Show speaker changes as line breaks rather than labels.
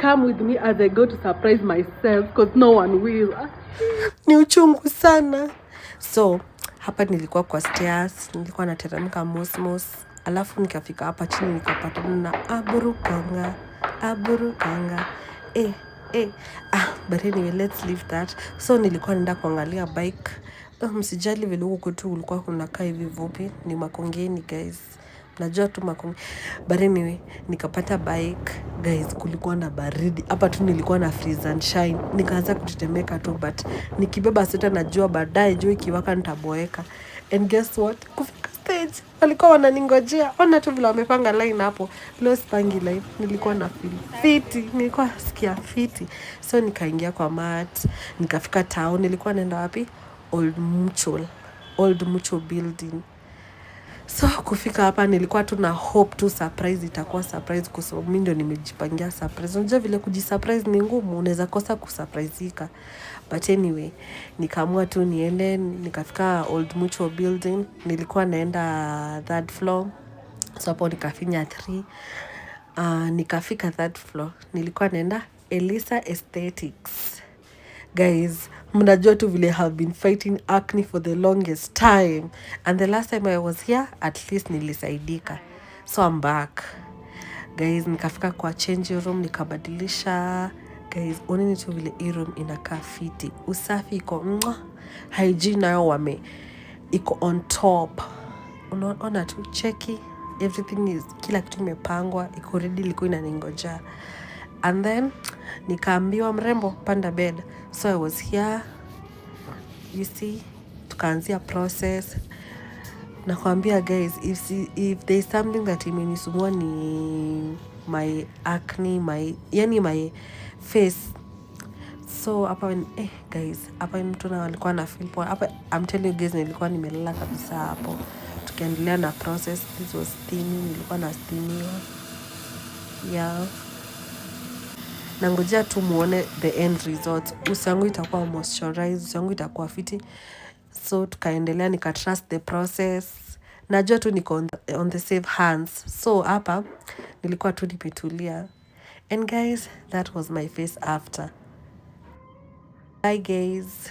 Come with me as I go to surprise myself because no one will.
Ni uchungu sana. So hapa nilikuwa kwa stairs, nilikuwa nateremka mosmos, alafu nikafika hapa chini nikapatana na aburukanga, aburukanga, eh, eh. Ah, but anyway, let's leave that. So nilikuwa naenda kuangalia bike. Oh, msijali vile huku kwetu ulikuwa kunakaa hivi vumbi, ni Makongeni, guys, najua tu Makonge. But anyway, nikapata bike. Guys, kulikuwa na baridi hapa tu, nilikuwa na freeze and shine, nikaanza kutetemeka tu, but nikibeba sweta najua baadaye jua ikiwaka nitaboeka. And guess what? Kufika stage walikuwa wananingojea. Ona tu vile wamepanga line hapo. Leo sipangi line, nilikuwa na feel fiti, nilikuwa sikia fiti. So nikaingia kwa mat, nikafika town. Nilikuwa naenda wapi? Old Mutual, Old Mutual building. So kufika hapa nilikuwa tu na hope tu surprise itakuwa surprise, kwa sababu mi ndio nimejipangia surprise. Unajua vile kujisurprise ni ngumu, unaweza kosa kusurprisika. But anyway, nikaamua tu niende. Nikafika Old Mutual building, nilikuwa naenda third floor, so hapo nikafinya 3. Nikafika third floor, nilikuwa naenda Elisa Aesthetics. Guys, mnajua tu vile have been fighting acne for the longest time, and the last time I was here, at least nilisaidika, so I'm back, guys. Nikafika kwa change room, nikabadilisha. Guys, oneni tu vile hii room inakaa fiti, usafi iko mwa, hygiene nayo wame iko on top. Unaona tu, cheki, everything is, kila kitu imepangwa, iko ready, ilikuwa inaningoja. And then nikaambiwa, "Mrembo, panda bed." So I was here, you see, tukaanzia process. Nakwambia guys, if there is something that imenisumbua ni my acne, my, yani my face. So hapa, eh, guys, hapa mtu na alikuwa na feel poa hapa. I'm telling you guys, nilikuwa nimelala kabisa hapo tukiendelea na process. This was steaming, nilikuwa na steamiwa, yeah. Nangojea tu muone the end result. Uso yangu itakuwa moisturized, uso yangu itakuwa fiti. So tukaendelea, nika trust the process, najua tu niko on the safe hands. So hapa nilikuwa tu nimetulia. And guys, that was my face after. Bye, guys.